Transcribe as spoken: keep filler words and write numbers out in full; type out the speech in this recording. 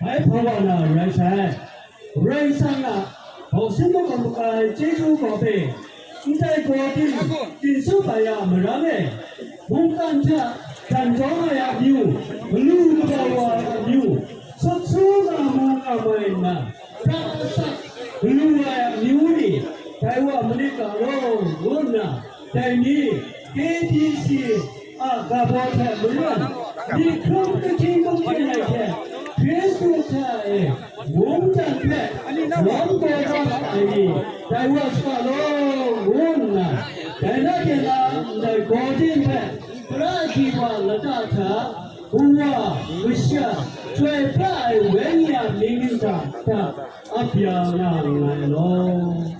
Bai hpawa na rai sai. Rai sang a, hpawk sin makam makai chyeju gaw hpe, ndai gaw din, din tsup ai a marang e, mungkan hta dan jawng ai a amyu, galu gabau wa ai a amyu, sut su nga mu nga mai nna, prat asak galu ai a amyu ni, dai wa manit ga law, ngu nna, dai ni, K B C a ga baw hte maren, myi hkrum ahkying hkrum hkyen ai hte, Hkristu hta e mungdan hpe lawm taw da ai ni, dai wa sa law, ngu nna, dai na hte na ndai gaw din hpe tara agyi wa lata hta, Kawa, Kasha, Chyoi pra ai Wenyi a mying ntsa hta ap ya nga nngai law.